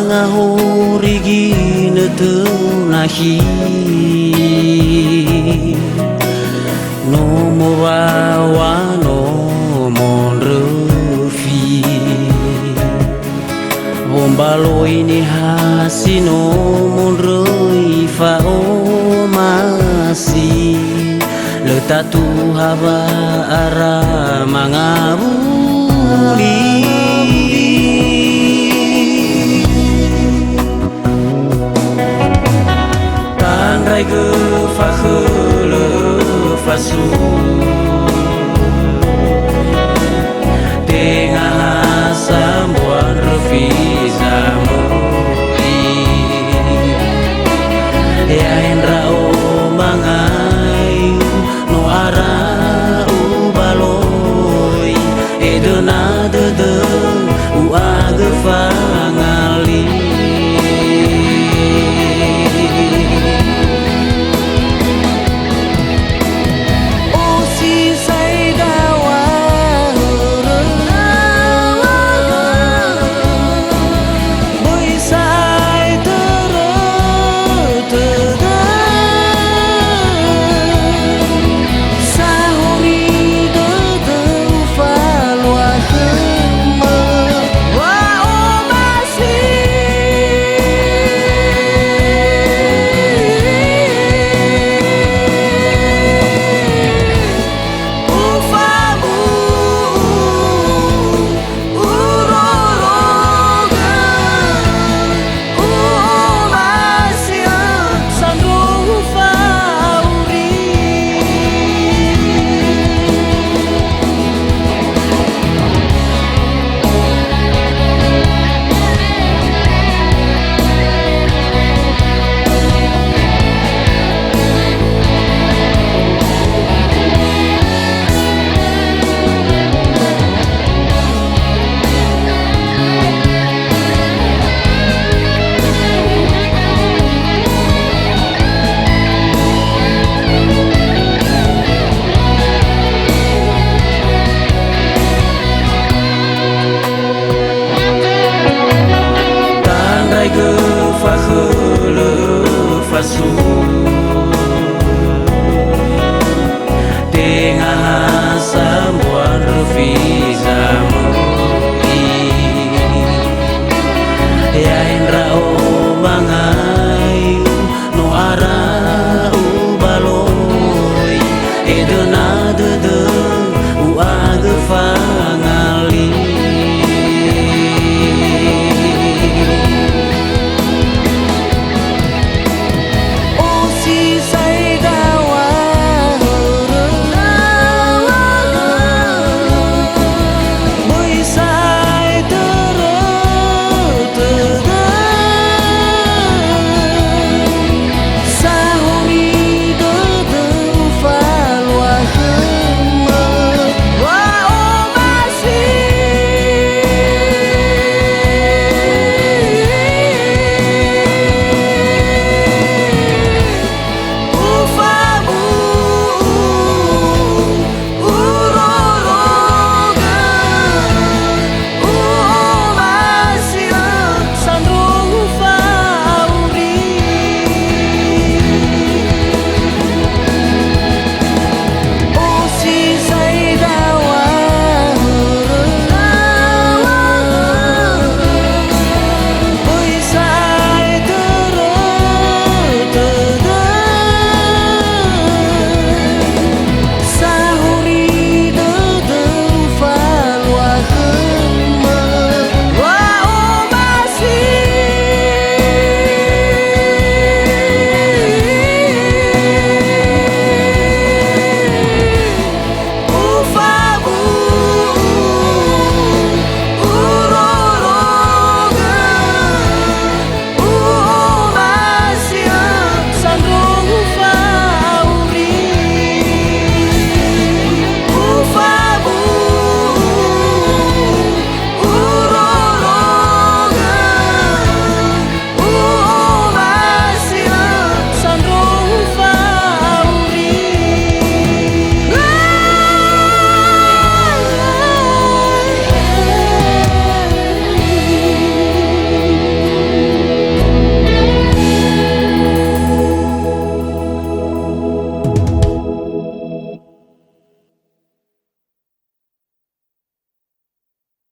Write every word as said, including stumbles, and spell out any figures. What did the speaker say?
Ngahori ginötö nahi, no mowawa no mondröfi. Wombaloi niha si no mondröi fa'omasi. Lö tatuha wa'ara mangawuli. Tandraigö fakhölö fasu. Tenga ha sambua ndröfi zamöi. Ya'e ndra'o mangai. No ara ubaloi, edöna dödö, u'agö fangali. Osi sai dawahörö. Böi sa'ae törö tödö. Sahori dödöu falua khömö. Wa'omasi. Ufamu'u, urorogö, u'omasi'ö sandrohu fa'auri. Tandraigö fakhölö fasu. Tenga ha sambua ndröfi zamöi. Ya'e